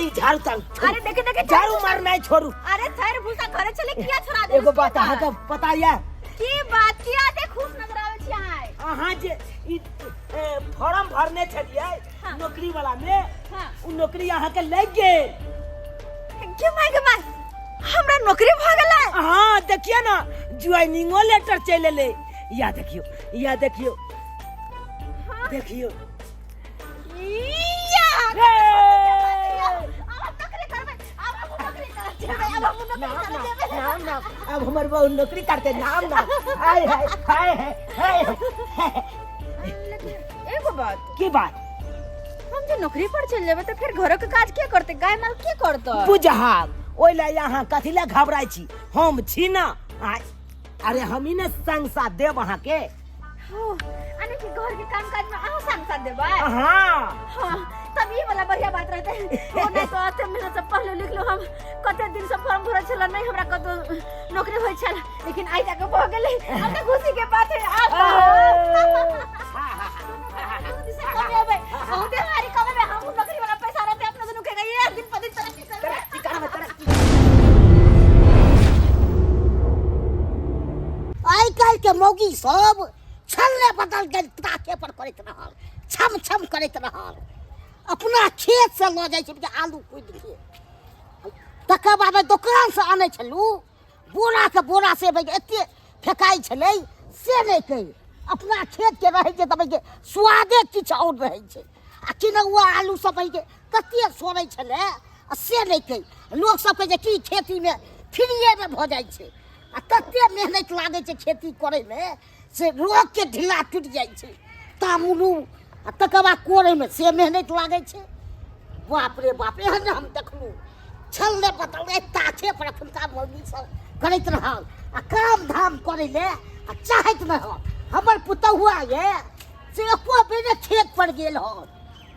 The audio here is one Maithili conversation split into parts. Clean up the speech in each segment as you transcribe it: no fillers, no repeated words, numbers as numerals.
ई झाड़ू ताड़ू छोड़ू। अरे देखे देखे झाड़ू मारनाइ छोड़ू। अरे थैर भूसा घरे चले किया छोड़ा दे। एगो बात अहाँके पता यऽ? की बात? किया एते खुश नजर आवे छी अहाँ? अहाँ जे ई फॉर्म भरने छलियै हाँ। नौकरी वाला में, हाँ। उ नौकरी अहाँके लागि गेल। गे my, गे my, हमरा नौकरी भ गेलै? हाँ, देखिए ना, ज्वाइनिंगो लेटर चलि एलै। या देखियो, या देखियो। हाँ। देखियो। या, हे! आब हम नौकरी करबै, आब हम नौकरी करब जेबै, आब हम नौकरी नाम करब नाम जेबै। नाम नाम, अब हमर बहू नौकरी करते। नाम नाम, हाय हाय हाय हाय हाय। लेकिन एगो बात। की बात? हम जे नौकरी पर चल जेबै तऽ फेर घरक काज के करतै? गाय माल के करतै? बुझहाक, ओहि लए अहाँ कथी लए घबराइ छी? हम छी ना। आय, अरे हम ही ने संग साथ देब अहाँके। हो, यानी कि घर के काम काज में अहाँ संग साथ देबै? हाँ। हाँ, तब ई वाला बढ़िया बात रहते। ओ नहीं तो एते मेहनत से पढ़लो लिखलो, हम कते दिन से फॉर्म भरल छल, नहीं हमरा कतो नौकरी होइ छल, लेकिन आइ जाके भऽ गेलै। अब तऽ खुशी के बात है। आब से कमेबै, बहुते भारी कमेबै हम। नौकरी वाला पैसा रहते, अपना दुनू के एक दिन पर दिन तरक्की करबै। तरक्की करबै, तरक्की। आइ काल्हि के मौगी सब छलने बदल गेल, ताके पर करैत रहल, छम छम करैत रहल। अपना खेत से लऽ जाइ छै आलू कुदि के, तकर बाद दोकान से आनै छलहुँ बोरा के बोरा, से एते फेकाइ छलै से नहि कहि। अपना खेत के रहै छै तब के स्वादे किछु आओर रहै छै, आ किनौआ आलू सब के कते सड़ै छलै आ से नहि कहि। लोक सब कहै छै कि खेतीमे फ्रीएमे भऽ जाइ छै, आ तते मेहनत लागै छै खेती करैमे से रोगके ढिला टूटि जाइ छै। तामुलू आ तकर बाद कोड़ैमे से मेहनत लागै छै। बाप रे बाप, एहन हम देखलहुँ छलने बतल ताके पर एखुनका मौगी सब करैत रहल आ काम धाम करै ले आ चाहैत नहि हन। हमर पुतहुआ ये से एको बेर ने खेत पर गेल हन,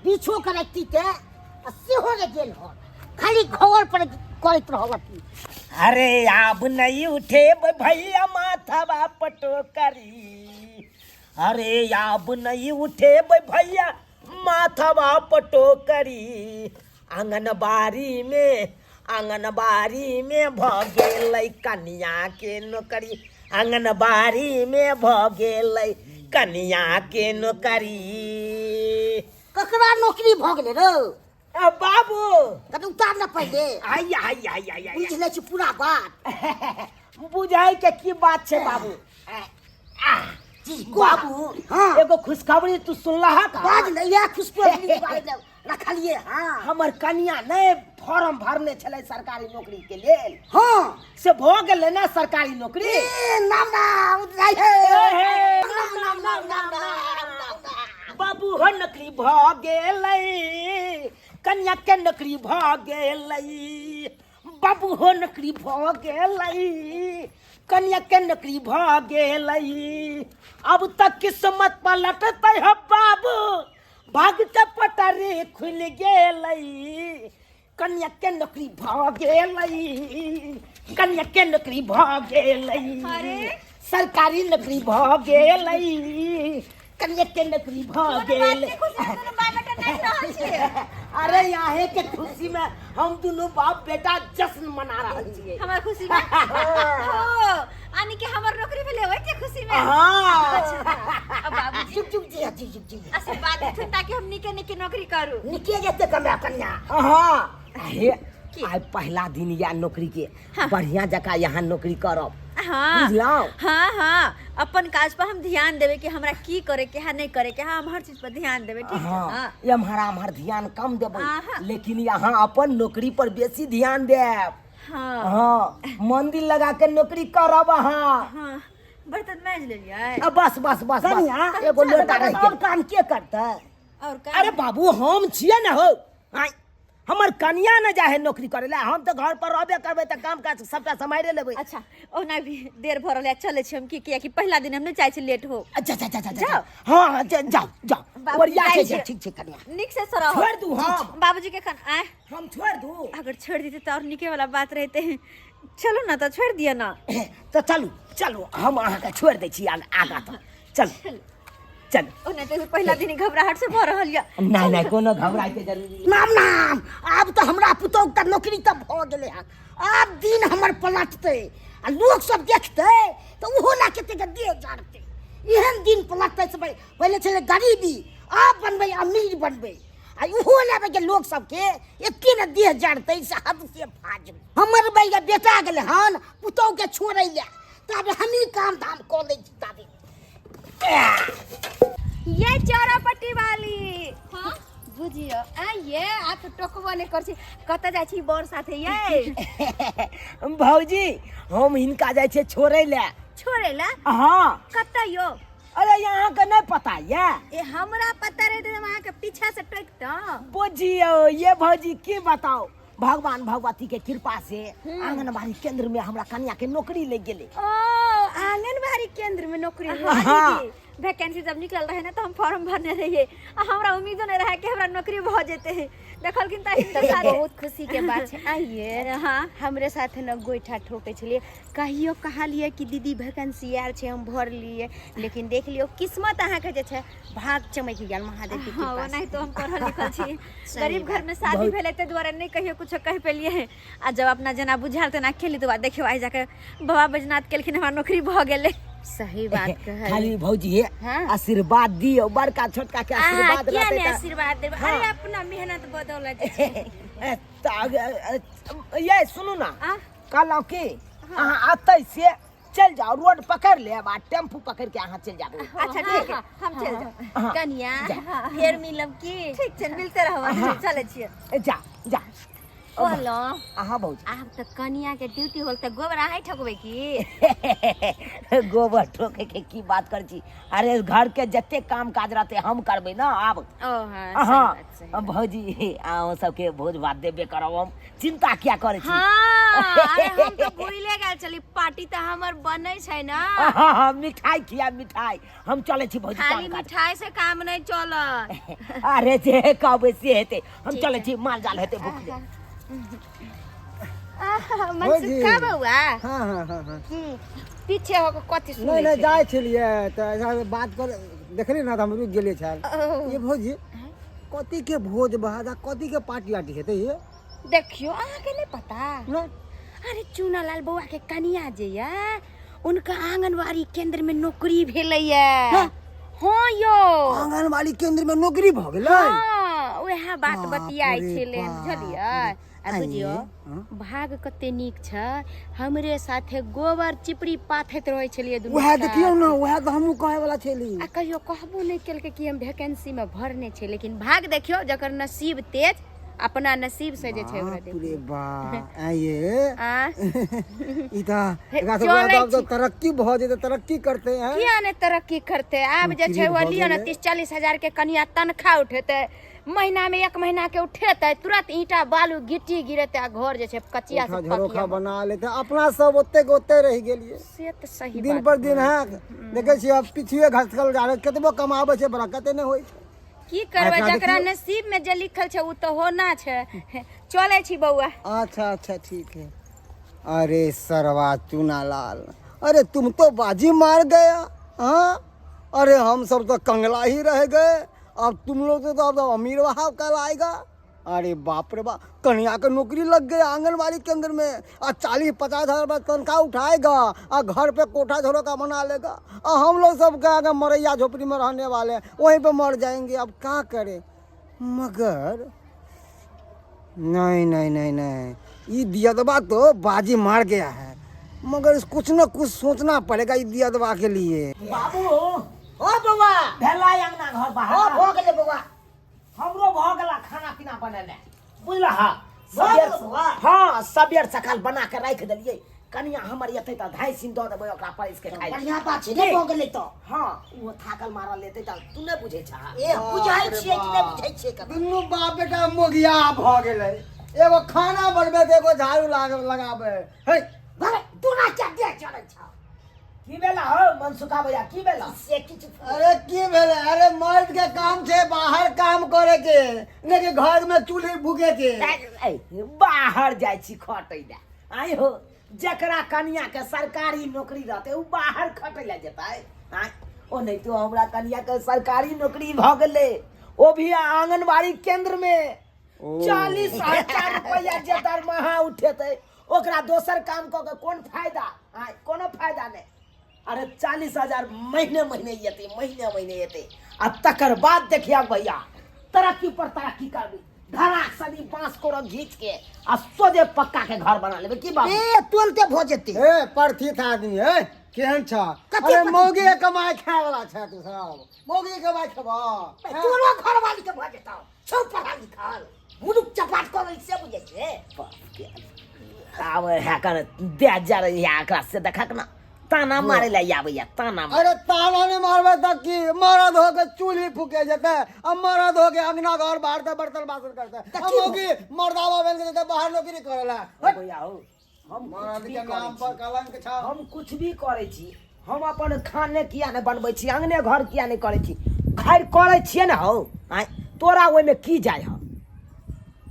बिछो करैती के आ सेहो ने गेल हन, खाली घर पर करैत रहल अथी। अरे आब नहीं उठे भैया माथवा पटोकरी, अरे आब नहीं उठे भैया माथवा पटोकरी, आंगनबाड़ी में, आंगनबाड़ी में भ गेलै कनिया के नौकरी, आंगनबाड़ी में भ गेलै कनिया के नौकरी। ककरा नौकरी भऽ गेलै रौ? ए बाबू, कनी उतार न पहिले। आइ आइ आइ आइ आइ। बुझि लै छी पूरा बात। बुझाइ के की बात छै बाबू? जी बाबू। हाँ। एगो खुशखबरी तू सुनलह का? बाज ने, इएह खुशखबरी बारे रखलिए। हाँ। हमर कनिया नहि फॉर्म भरने छलै सरकारी नौकरी के लेल? हाँ। से भऽ गेलै ने सरकारी नौकरी। ए, नाम नाम उतराइ है। ए, हे। नाम नाम नाम नाम नाम नाम। बाबू हो, नौकरी भऽ गेलै, कनिया के नौकरी भऽ गेलै। बाबू हो, नौकरी भऽ गेलै, कनिया के नौकरी भऽ गेलै। अब तक किस्मत पलटतै हो बाबू, भाग के पटरी खुलि गेलै। कनिया के नौकरी भऽ गेलै, कनिया के नौकरी भऽ गेलै। अरे? सरकारी नौकरी भऽ गेलै, कनिया के नौकरी भऽ कोनो बात गेलै। के खुशी में दुनू बाप बेटा नाचि रहल छियै? अरे यहाँ के खुशी में हम दुनू बाप बेटा जश्न मना रहल छियै। हमर खुशी में हो, यानी कि हमर नौकरी भेलै ओहि के खुशी में? हाँ। अच्छा, अब बाबूजी। चुप चुप जी, जी जी जी। अच्छा बात थुन ताकि हम निके निके नौकरी करू। निके जेते कमाय कन्या। हाँ, हे। की? आइ पहला दिन या नौकरी के, बढ़िया जकाँ यहाँ नौकरी करब। हाँ। बुझलहुँ? हाँ हाँ, अपन काज पर हम ध्यान देबै कि हमरा की करे के है, नहीं करे के है, हम हर चीज पर ध्यान देबै, ठीक छै? हाँ। हाँ। एम्हर आम्हर ध्यान कम देबै, हाँ। लेकिन यहाँ अपन नौकरी पर बेसी ध्यान देब। हाँ। हाँ, मन दिल लगा के नौकरी करब अहाँ। हाँ, बर्तन माँजि लेलियै? आ, बस बस बस बस। कनिया, एगो लोटा रहि और गेल। काम के करतै? और काम? अरे बाबू, हम छियै ने हौ। आँय, हमर कनिया ने जाइ है नौकरी करे ला, हम तऽ घर पर रहबे करबै, तऽ काम काज सबटा सम्हारि लेबै। अच्छा, ओना भी देर भऽ रहल है, चलै छी हम। की कियाकि पहिला दिन हम नहि चाहै छी लेट हो। अच्छा अच्छा अच्छा अच्छा। जाओ। हाँ हाँ, जाओ जाओ। बाबू, ओरिया जाइ के छियै। जाओ। ठीक छै कनिया। नीक से सराहो। छोड़ि दू हम? बाबूजी के खन आय। हम छोड़ि दू? अगर छोड़ि देते तऽ और नीके वाला बात रहते। चलू ना, तऽ छोड़ि दिअ ना। तऽ चलू चलू, हम अहाँके छोड़ि दै छी आगाँ, तऽ चलू। चल। ओना तऽ पहिला दिन घबराहट से भऽ रहल यऽ। नहि नहि, कोनो घबराय के जरूरी नहि। नाम नाम, आब तऽ हमरा पुतोहु के नौकरी तऽ भऽ गेलै हन। आब दिन हमर पलटतै आ लोक सब देखतै तऽ ओहो ला कते के देह जड़तै। एहन दिन पलटतै से पहिले छलै गरीबी, आब बनबै अमीर बनबै, आ ओहो लेबै के लोक सबके एते ने देह जड़तै से हद से फाजिल। हमर भैया बेटा गेलै हन पुतोहु के छोड़ै लए, तब हमही काम धाम कऽ लै छी ताबे। ये चौरा पट्टी वाली। हाँ बुझियो आ ये आ तो टोकबो नहीं कर छी, कतऽ जाइ छी बर साथे ये? भौजी, हम हिनका जाइ छियै छोड़ै लए। छोड़ै लए? हाँ। कतऽ यो? अरे यहाँ के नहीं पता ये? ए हमरा पता रहे तऽ हम अहाँके पीछा से टोकतौं। बुझियो ये भौजी, की बताओ, भगवान भगवती के कृपा से आंगनबाड़ी केंद्र में हमरा कन्या के नौकरी लग गेलै। ओ आंगनबाड़ी केंद्र में नौकरी? हाँ। हाँ दीदी, वैकेंसी जब निकलल रहे ना तो हम फॉर्म भरने रहिए, आ हमरा उम्मीदो नहीं रहे कि हमरा नौकरी भऽ जेतै। देखलखिन तऽ हिनकर साथे। बहुत खुशी के बात छै। आइए। हाँ। हमरे साथे न गोइठा ठोकै छलियै, कहियो कहलियै कि दीदी वैकेंसी आयल छै, हम भरलियै, लेकिन देख लियौ किस्मत अहाँके जे छै भाग चमकि गेल महादेव के हाँ कृपा से। ओनाहि तो हम पढ़ल लिखल छी, सही गरीब घर बात। में शादी भेलै ताहि दुआरे नहि कहियो कुछो कहि पेलियै, आ जब अपना जेना बुझायल तेना खेली, तो बाद देखियौ आइ जाके बाबा बैजनाथ केलखिन, हमरा नौकरी भऽ गेलै। सही बात कहै। खाली भौजी हे हाँ। आशीर्वाद दियौ, बड़का छोटका के अहाँ आशीर्वाद किया रहतै नहि तऽ आशीर्वाद देबै? हाँ। अरे अपना मेहनत बदौलत जे छै। ए, तऽ ये सुनू ना, आ? कहलहुँ कि अहाँ अतै से चलि जाउ, रोड पकड़ि लेब आ टेम्पू पकड़ि के अहाँ चलि जाबू। अच्छा ठीक है, हम चलि जाउ। हाँ। कनिया फेर मिलब की? ठीक छै, मिलते रहब, चलै छियै। जा जा। कहलहुँ अहाँ भौजी, आब तऽ कनिया के ड्यूटी होल तऽ गोबर अहाँ ठोकबै की? गोबर ठोके के की बात करै छी? अरे घर के जते काम काज रहते हम करबै ना आब। ओ हाँ, सही हाँ बात, सही बात। भौजी, अहाँ सबके भोज भात देबे करब हम, चिंता किया करै छी? हाँ, अरे हम तऽ भूले गेल छली, पार्टी तऽ हमर बनै छै ना। हाँ हाँ, मिठाई खिया मिठाई। हम चलै छी भौजी, खाली काम काज। मिठाई से काम नहीं चलत। अरे जे कहबै से हेतै, हम ठीक चलै छै। छी, माल जाल हेतै भुखले। मनसुख का बौआ? हाँ हाँ हाँ हाँ। की पीछे हो के कथी नहि सुनै नहि छै? जाइ छलियै तऽ ऐसा बात कर देखली ना तऽ हम रुकि गेलियै छल। ओ, ये भौजी, कथी के भोज भात आ कथी के पार्टी आटी हेतै ये? देखियो अहाँके नहीं पता? नहि। अरे चूनालाल बौआ के कनिया जे ये, उनका आंगनबाड़ी केंद्र में नौकरी भेलैया। हाँ यो। आंगनबाड़ी केंद्र में नौकरी भऽ गेलै? हाँ, वएह बात बाप बतियाइ रे छलै, बाप बुझलियै? रे। आ बुझियौ आँय, भाग कते नीक छै, हमरे साथे गोबर चिपड़ी पाथैत रहै छलियै दुनू उएह देखियौ साथ। ने, उएह तऽ हमहूँ कहै वला छली। आ कहियो कहबो नहि केलकै कि हम वैकेंसी में भरने छै, लेकिन भाग देखियौ जकर नसीब तेज, अपना नसीब से जे छै ओकरा बाप रे देखियौ। बा, आँय आ ई तऽ हे, एकरा सबके चलै आब तऽ छी। तरक्की भऽ जेतै, तरक्की करतै हैं। किया ने तरक्की करते? आब जे छै नौकरी भऽ लिअ ने गेलै। 30-40 हजार के कनिया तनखा उठेतै महीना में, एक महीना के उठेतै तुरंत ईंटा बालू गिट्टी गिरेतै आ घर जे छै कचिया से कोठा झरोखा पकिया बना लेतै। अपना सब ओते के ओते रहि गेलियै। से तऽ सही दिन बात पर दिन कहै है छी। देखै छियै आब पिछुए घसकल जा रहल, कतबो कमाबै छै बरकते नहि होइ छै। की करबै, एकरा जकरा देखियौ। नसीब में जे लिखल छै ओ तऽ होना छै। चलै छी बौआ। अच्छा अच्छा ठीक है। अरे सरवा चूनालाल, अरे तुम तो बाजी मार गया। हाँ, अरे हम सब तो कंगला ही रह गए, अब तुम लोग तो अब अमीर वहाब कहलाएगा। अरे बाप रे बाप, कन्या के नौकरी लग गया आंगनबाड़ी केंद्र में, आ 40-50 हजार रुपया तनख्वाह उठाएगा आ घर पे कोठा झरोका बना लेगा, आ हम लोग सब के आगे मरैया झोपड़ी में रहने वाले हैं, वहीं पे मर जाएंगे। अब क्या करें? मगर नहीं नहीं नहीं नहीं, ये दियादबा तो बाजी मार गया है, मगर इस कुछ न कुछ सोचना पड़ेगा ये दियादबा के लिए। बाबू। ओ बौआ। भेलै अंगना घर बाहर? ओ भऽ गेलै बौआ। हमरो भऽ गेला खाना पीना बनेने, बुझलह? भऽ गेल बौआ? हाँ, सबेर सकाल बना के राखि देलियै। कनिया हमर एतै तऽ धाइ सीन दऽ देबै ओकरा परसि के खाइ लए। बढ़िया बात छै ने, भऽ गेलै तऽ। हाँ, ओ थाकल मारल एतै तऽ तू नहि बुझै छह। ए बुझै छियै कि नहि बुझै छियै ककरो? दुनू बाप बेटा मोगिया भऽ गेलै, एगो खाना बनबै तऽ एगो झाड़ू लगाबै है। भले दुना क्या दे चलै छौ। की भेला हो मनसुखा भैया, की भेला? से किछु। अरे की भेलै? अरे मर्द के काम छै बाहर काम करे के, नहि कि घर में चूल्ही भूखे के। ऐ, बाहर जाइ छी खटै लए। आइ हो, जकरा कनिया के सरकारी नौकरी रहतै ओ बाहर खटै लए जेतै? आँय, ओनाहितो हमरा कनिया के सरकारी नौकरी भऽ गेलै, ओ भी आंगनबाड़ी केंद्र में। 40,000 रुपया जे दरमाहा उठेतै, ओकरा दोसर काम कऽ के कोन फायदा? आँय, कोनो फायदा नहि। अरे 40,000 महीने महीने एतै, महीने महीने एतै। आ तकर बाद देखिया भैया, तरक्की पर तरक्की करबी। धरा सनी बांस कोरो घींच के आ सोझे पक्का के घर बना लेबै। की बाबू? ए, तुरंते भऽ जेतै। ए परथित आदमी, ए केहन छ? कथी अरे परथित? मौगी के कमाई खाए वाला छ तू सब, मौगी के कमाई खेबा? तोरो घरवाली के भऽ जेतौ, छौ पढ़ल लिखल, मुलुक चपाट करै से बुझै छै। बाप के, आब है कर दे जा रही है एकरा से देखक ना, ताना मारे ला आबैया, ताना मारे। अरे ताना नहीं मारबे त की मरद हो के चूल्ही फूके जेते, आ मरद हो के अंगना घर बाहर ते बर्तन बासन करते, आ मौगी मर्दावा बन के जेते बाहर नौकरी करेला। ओ भैया हो, हम मरद कुछ भी के करै नाम छी। पर कलंक छ। हम कुछ भी करै छी, हम अपन खाने किया नहि बनबै छी, अंगने घर किया नहि करै छी? घर करै छियै ने हौ। आँय, तोरा ओहिमे की जाइ हौ?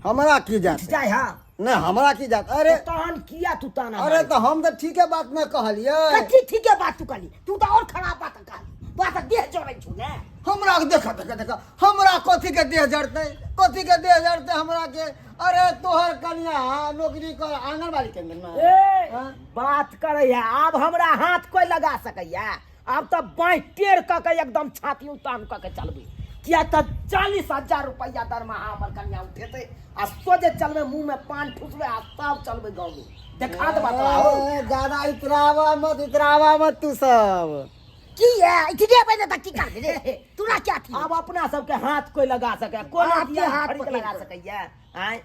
हमरा की जात? जाइ हौ? नहीं, हमरा की जात? अरे तहन किया तू ताना अरे मारै? तो हम तो ठीके बात न कहलिए। कथी ठीके बात तू कहली? तू तऽ और खराब बात कहली। तोरा तऽ देह जरै छौ ने। हमरा के देख देख देख, हमरा कथी के देह जरतै? कथी के देह जरतै हमरा के? अरे तोहर कनिया नौकरी कर आंगनबाड़ी केंद्र में। ए, हाँ? बात करैया, आब हमरा हाथ कोई लगा सकैया? आब तऽ बाँहि टेढ़ कऽ के एकदम छाती उतान कऽ के चलबै, किया तऽ 40,000 रुपैआ दरमाहा हमर कनिया उठेतै आ सोझे चलबै, मुँह में पान ठुसबै आ तब चलबै गाँव में, देखा देबा तोरा हौ। ए, ज्यादा इतरावा मत, इतरावा मत तू सब। की है इतने बजे तक की कर रे तोरा क्या थी? आब अपना सबके हाथ कोई लगा सके? कोनो हाथ के दिया हाथ फरीक पकड़ि लगा कऽ। सकैया? आँय,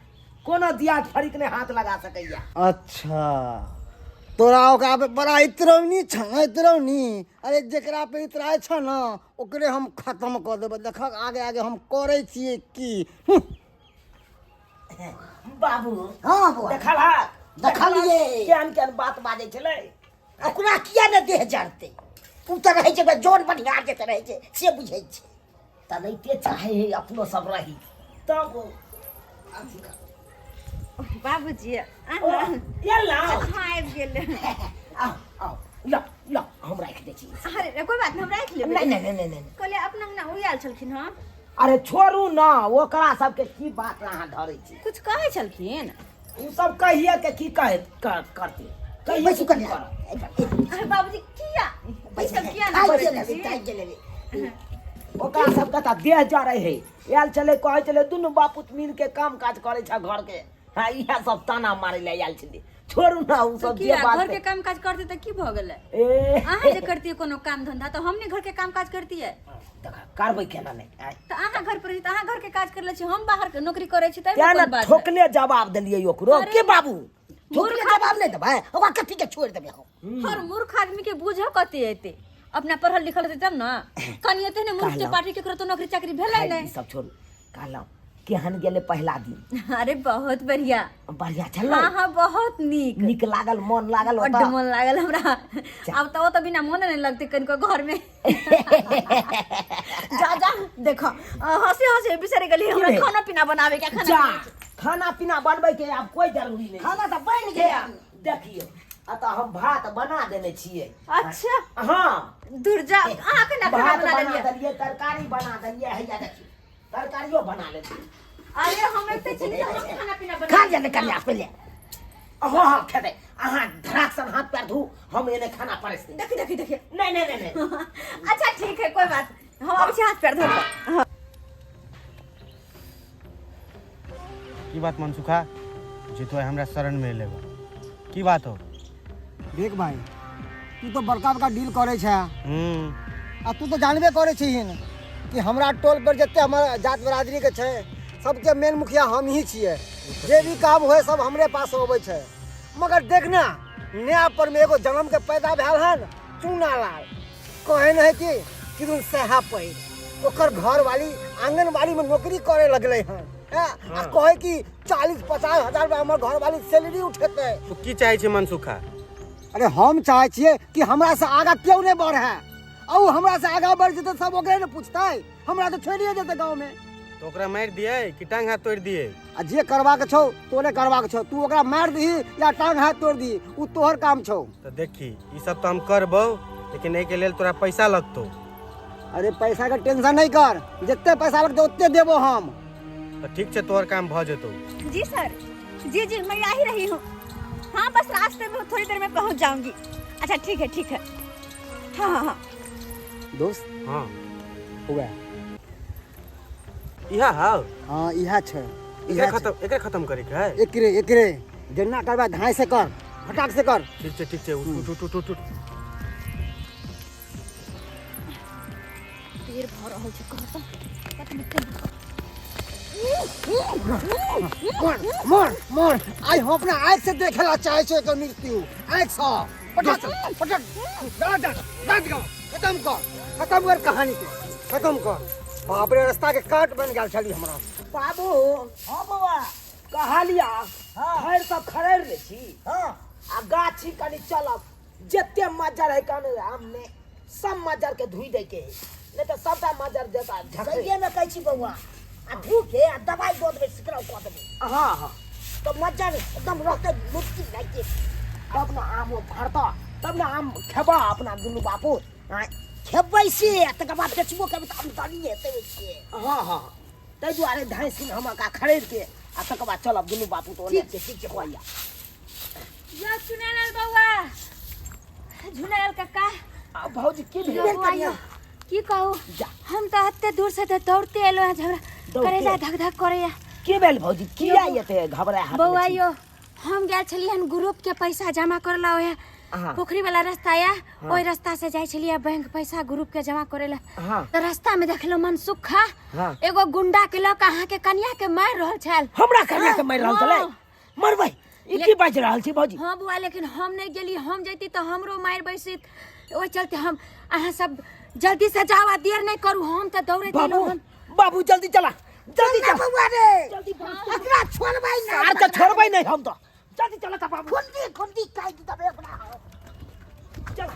कोनो दिया फरीक नहि हाथ लगा सकैया। अच्छा, तोरा ओकरा पे बड़ा इतरौनी छ, इतरौनी। अरे जेकरा पे इतराय छ न, ओकरे हम खत्म कऽ देबै। देखक आगे आगे हम करै छियै की। बाबू। हाँ बौआ। देखलहक? देखलियै। केहन केहन बात बाजै छलै। ओकरा किया ने देह जरतै? ओ तऽ रहै छै ओकरा जन बनिहार जते रहै छै से बुझै छै। तनैते चाहे है अपनो सब रही तब अथी कर। बाबूजी, ओ, अहाँ एलहुँ? हाँ, आबि गेल। आउ आउ, ल ल, हम राखि दै छी। अरे कोई बात नहीं, हम राखि लेबै। नहि नहि नहि नहि नहि। कहलियै अपना अंगना ओ आयल छलखिन हँ। अरे छोड़ू न, ओकरा सबके की बात अहाँ धरै छी? कुछ कहै छलखिन? ओ सब कहिए के की कहे करते, कहिए बैसू के की कनिया। करत? अरे बाबूजी, किया ई सब किया ना खाइ करै के लेबै, छलखिन? खाइ के लेबै। ओकरा सबके तऽ देह जरै है। आयल छलै, कहै छलै दुनू बापूत मिल के काम काज करै छै घर के। हाँ, इएह सब ताना मारै लए आयल छलै। छोड़ू ना ओ तऽ सब जे किया बात घर के काम काज करते तऽ की भऽ गेलै? ए, अहाँ जे करतियै कोनो काम धंधा तऽ हम नहि घर के काम काज करतियै? देखा, करबै केना नहि? आँय? तऽ अहाँ घर पर रही तऽ अहाँ घर के काज कर लै छी, हम बाहर के नौकरी करै छी, तें ताहिमे ने कोन बात है? ठोकले जवाब देलियै ओकरो। अरे के बाबू? ठोकले जवाब नहि देबै ओकरा? कथी के छोड़ि देबै हम? हर मूर्ख आदमी के बुझ कते एते, अपना पढ़ल लिखल हेतै तब ने कनि एते ने मूर्ख कहलहुँ। पार्टी केकरो तो नौकरी चाकरी भेलै खैर, ई नहि। सब छोड़ू, कहलहुँ केहन गेलै पहिला दिन? अरे बहुत बढ़िया। बढ़िया छलै? हाँ हाँ, बहुत नीक। नीक लागल, मन लागल बड्ड ओतऽ? मन लागल हमरा। आब तऽ ओ तऽ बिना मोने नहि लगतै कनिको घर में। जा जा, देखो हंसी हंसी बिसरि गेली हमरा भेल? खाना पीना बनाबे के, खाना जा पीना। खाना पीना बनबै के आब कोई जरूरी नहीं। खाना तऽ बनि गेल। देखियौ, अतऽ हम भात बना देने छियै। अच्छा। हाँ। दूर जा, अहाँ केना खाना भात बना बना देलियै? देलियै, तरकारी बना देलियै, हैया देखियौ, तरकारियो बना लेलियै। अरे हम एते छी तऽ हम खाना पीना बना खा ले ने कनिया पहिले। हाँ हाँ, खेबै। अहाँ धराक सन हाथ पैर धू, हम एने खाना परसते। देखी देखी देखी। नहीं नहीं नहीं नहीं। अच्छा ठीक है, कोई बात, हम आबै छी हाथ पैर धो कऽ। की बात मनसुखा, जे तो हमरा शरण में एले बा, की बात हो? देख भाई, तू तो बड़का बड़का डील करे छै आ तू तो जानबे करे छिहिन कि हमरा टोल पर जते हमर जात बरादरी के छै, सबके मेन मुखिया हम ही छियै। जे भी काम होए सब हमरे पास अबै छै। मगर देख ना, नया पर में एगो जन्म के पैदा भेल हन चूना लाल, कहे नहीं कि किदुन सहा पैर, ओकर घर वाली आंगनबाड़ी में नौकरी करे लगले हन हैं? आ कहे कि 40-50 हजार रुपया हमर घर वाली सैलरी उठेतै। तू की चाहे छै मनसुखा? अरे हम चाहे छियै कि हमरा से आगा केओ नहि बढ़े, आ उ हमरा से आगा बढ़ जेतै, सब ओकरे ने पूछतै, हमरा तऽ छोड़िए देतै गाँव में। तो ओकरा मारि दियै कि टांग हाथ तोड़ि दियै? आ जे करबाक छौ तोरे करबाक छौ। तू ओकरा मारि दही या टांग हाथ तोड़ि दही, उ तोहर काम छौ। तऽ देखी, ई सब तऽ हम करबौ, लेकिन एहिके लेल तोरा पैसा लगतौ। अरे पैसा के टेंशन नहीं कर, जितने पैसा लगते उतने देबो हम। तऽ ठीक छै, तोहर काम भऽ जेतौ। जी सर, जी जी, मैं आ ही रही हूँ। हाँ, बस रास्ते में हूँ, थोड़ी देर में पहुँच जाऊंगी। अच्छा ठीक है, ठीक है। हाँ हाँ हाँ। दोस्त। हाँ। हुआ। इहा हाउ। हाँ, इहा छै। एकरे इहा छै। खत्म, एकरे खत्म करे के है। एकरे एकरे जेना करबा धाय से कर, फटाक से कर। ठीक छै, ठीक छै, उठ उठ उठ उठ उठ। देर भऽ रहल छै, कहऽ तऽ कतबे केना। मर मर मर, आइ हम अपना आँखि से देखे ला चाहे छियै एकर मृत्यु आँखि से। पटक पटक, डांट डांट डांट गाओ, खत्म कर, खत्म कर कहानी के, खत्म कर। बाप रे, रास्ता के काट बन गेल छली हमरा। बाबू। हाँ बौआ। कहलिया खैर सब खड़ेर लै छी। हाँ। आ गाछी कनि चलब, जते मज्जर है कन आम में सब मज्जर के धुई दै के है, नहीं तऽ सबटा मज्जर देता झकरे। सहिए में कहै छी बौआ, आ धू के आ दवाई दऽ देबै, सिकराव कऽ देबै। हाँ हाँ। तऽ मज्जर एकदम रहतै लुटकी लागि जेतै। तब ने आम फड़तऽ, तब ने आम खेबऽ अपना दुनू बापू। आँय, खेबै से आ तकर बाद बेचबो करबै तऽ आमदनी हेतै ओहिसे। हाँ हाँ, ताहि दुआरे धाँसि हम का खरीद के आ तकर बाद चलब दुनू बापू। तो ठीक छै, ठीक छै बौआ। यो चुनालाल बौआ, झुनालाल काका। आ भौजी, की भेल? यो बौआ, यो की कहू? जा। हम तऽ एते दूर से तऽ दौड़ते एलहुँ हेँ, झगड़ा दौड़ते? करेजा धक धक करैया। की भेल भौजी, किया एते घबराए हाथ में बौआ छी? यो, हम गेल छलियै हन ग्रुप के पैसा जमा करे ला, ओहे हाँ। पोखरी वाला रास्ता या, ओहि रास्ता से जाइ छलियै बैंक पैसा ग्रुप के जमा करे ला। हाँ। तऽ रास्ता में देखलहुँ मनसुखा हाँ। एगो गुंडा के लऽ कऽ अहाँके कनिया के मारि रहल छल। हमरा कनिया के मारि रहल छलै? हाँ। मरबै ई की बाजि रहल छी भौजी? हाँ बुआ, लेकिन हम नहीं गेली, हम जैती तऽ हमरो मारि बैसित, ओहि चलते हम अहाँ सब जल्दी से जाओ आ देर नहीं करू, हम तऽ दौड़ैत बाबू एलहुँ हन। बाबू, जल्दी चला, जल्दी चल ना चला। बौआ रे, जल्दी बाबू। एकरा छोड़बै ना। आर के छोड़बै नहीं हम तो, जल्दी चला ता बाबू। खुंदी खुंदी काटि देबै ओकरा। चल।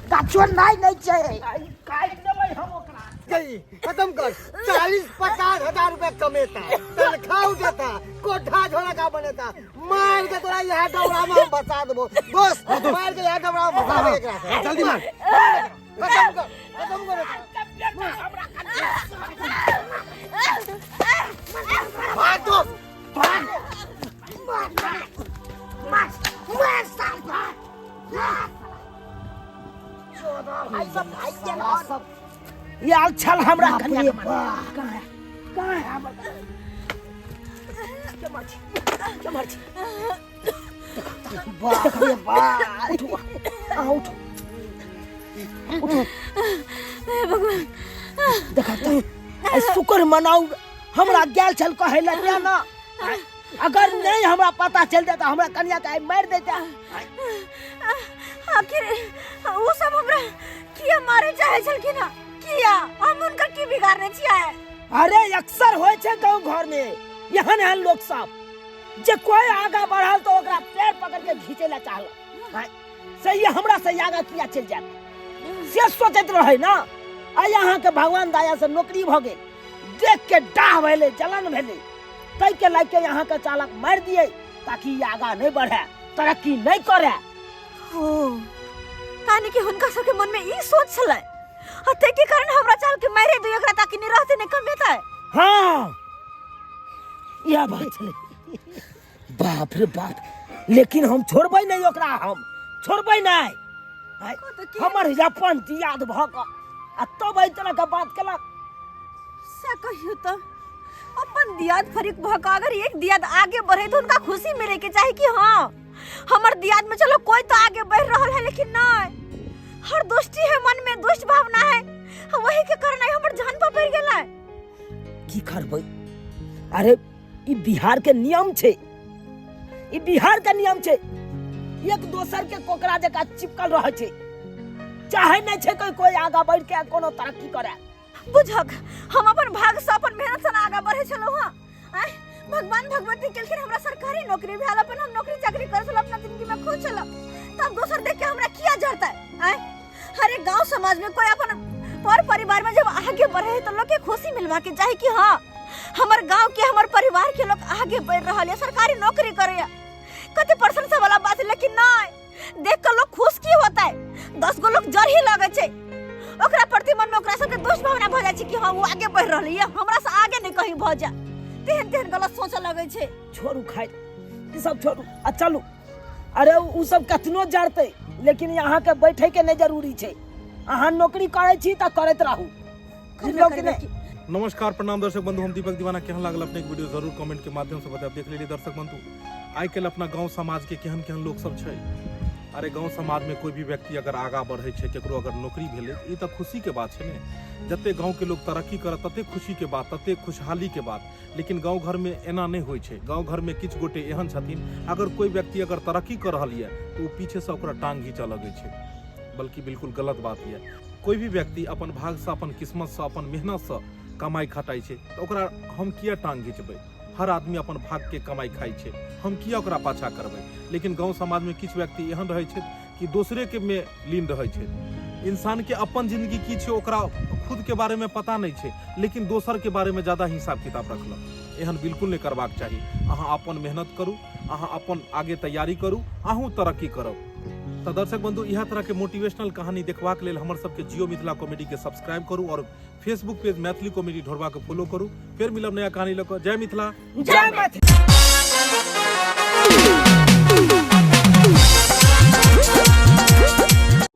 गाछो नहीं नहीं छै। आई काटि देबै हम ओकरा। गई, खत्म कर। 40-50 हजार रुपया कमेता, तनख्वाह उठेता, कोठा झोला का बनेता, मार के तोरा यहाँ डबरा में हम बचा देबो दोस्त, मार के यहाँ डबरा में फंसा देबो एकरा के। जल्दी मार। खत्म कर, खत्म कर एकरा। भाग दोस्त, भाग। मार मार मार मार साल भाग मार। चोदर भाई सब भाई गेल हन। सब यार छल हमरा बाप कनिया रे के मार। बाप। कहाँ है, कहाँ है हमर कनिया? के मार छी, के मार छी? बाप रे बाप। उठू, अहाँ उठू। भगवान। देखा तऽ आइ शुक्र मनाउ, हमरा गेल छल कहै लए तें ना, अगर नहीं हमरा पता चल जाता हमरा कनिया के आइ मारि देता। आखिर वो सब हमरा किया मारे चाहे छलखिन हँ? किया? हम हुनकर की बिगाड़ने छियै? अरे अक्सर होइ छै गाँव घर में एहन एहन लोक सब जे कोई आगा बढ़ल तो ओकरा पैर पकड़ के घींचे ला चाहल। आँय, से ई हमरा से आगा किया चलि जायत से सोचैत रहे ना। आइ अहाँके भगवान दया से नौकरी भऽ गेल, देख के डाह भेलै, जलन भेलै, ताहिके लए के अहाँके चालक मारि दियै ताकि ई आगा नहि बढ़े, तरक्की नहि करे। ओ तानी कि हुनका सबके मन में ई सोच छलै आ ताहि के कारण हमरा चाल के मारे दियो एकरा ताकि नहीं रहते नहीं कमेतै। हाँ, इएह बात छलै। बाप रे बाप, लेकिन हम छोड़बै नहि ओकरा, हम छोड़बै नहि। आइ हमर अपन दियाद भऽ कऽ आ तब एहि तरहके बात केलक। से कहियो तऽ अपन दियाद फरीक भऽ कऽ अगर एक दियाद आगे बढ़े तऽ हुनका खुशी मिले के चाही कि हाँ हमर दियाद में चलो कोई तो आगे बढ़ रहल है, लेकिन नहीं, हर दुष्टि है मन में, दुष्ट भावना है, वही के कारण आई हमर जान पर पड़ गेल है। की करबै? अरे ई बिहार के नियम छै, ई बिहार के नियम छै, एक दोसर के कोकरा जकाँ चिपकल रहै छै, चाहे नहि छै कोई कोई आगा बढ़ के कोनो तरक्की करे। बुझक हम अपन भाग से अपन मेहनत से आगा बढ़े छलहुँ हँ। आँय, भगवान भगवती केलखिन हमरा सरकारी नौकरी भेल, अपन हम नौकरी चाकरी करै छलहुँ, अपना जिंदगी में खुश छलहुँ, तब दोसर देख के हमरा किया जरतै? आँय, हरे गांव समाज में कोई अपन पर परिवार में जब आगे बढ़े है तो लोग के खुशी मिलवा के चाही कि हाँ हमर गांव के हमर परिवार के लोग आगे बढ़ रहा है, सरकारी नौकरी करे है, कते प्रशंसा वाला बात है, लेकिन नहीं देख के लोग खुश की होता है, 10 गो लोग जर ही लगे छै। ओकरा प्रति मन में ओकरा सबके दोष भावना भऽ जाइ छै कि हाँ ओ आगे बढ़ि रहलै ये हमरा से आगे नहि कहीं भऽ जाए, तेहन तेहन गलत सोचऽ लगै छै। छोड़ू खाइ ई सब छोड़ू आ चलू। अरे उ सब कतनो जरतै लेकिन अहाँके बैठैके नहि जरूरी छै, अहाँ नौकरी करै छी तऽ करैत रहू, बुझलहुँ कि नहि? नमस्कार प्रणाम दर्शक बंधु, हम दीपक दीवाना। केहन लागल अपने के वीडियो जरूर कमेंट के माध्यम से बताएब। देख लेलिए दर्शक बंधु, आइ काल्हि अपना गांव समाज के केहन केहन लोक सब छै। अरे गांव समाज में कोई भी व्यक्ति अगर आगा बढ़े छै, केकरो अगर नौकरी भेलै, ई तऽ खुशी के बात छै ने। जते गांव के लोग तरक्की करत तते खुशी के बात, तते खुशहाली के बात। लेकिन गांव घर में एना नहि होइ छै। गांव घर में किछु गोटे एहन छथिन, अगर कोई व्यक्ति अगर तरक्की कर रहल यऽ तऽ ओ पीछे से ओकरा टांग घींचऽ लगै छै, बल्कि बिल्कुल गलत बात यऽ। कोई भी व्यक्ति अपन भागसँ, अपन किस्मतसँ, अपन मेहनतसँ कमाइ खटाइ छै तऽ ओकरा हम किया टांग घिचबै? हर आदमी अपन भागके कमाइ खाइ छै, हम किया ओकरा पाछा करबै? लेकिन गाँव समाजमे किछु व्यक्ति एहन रहै छथि कि दोसरेके मे लीन रहै छथि। इंसानके अपन जिंदगी की छै ओकरा खुदके बारेमे पता नहि छै, लेकिन दोसरके बारेमे ज्यादा हिसाब किताब रखलक। एहन बिल्कुल नहि करबाक चाही। अहाँ अपन मेहनत करू, अहाँ अपन आगे तैयारी करू, अहूँ तरक्की करब। तऽ दर्शक बंधु, इएह तरहके मोटिवेशनल कहानी देखबाक लेल हमर सबके जियो मिथिला कॉमेडीके सब्सक्राइब करू और फेसबुक पेज मैथिली कॉमेडी ढोरबा के फॉलो करू। फेर मिलब नया कहानी लऽ कऽ। जय मिथिला, जय मैथिली।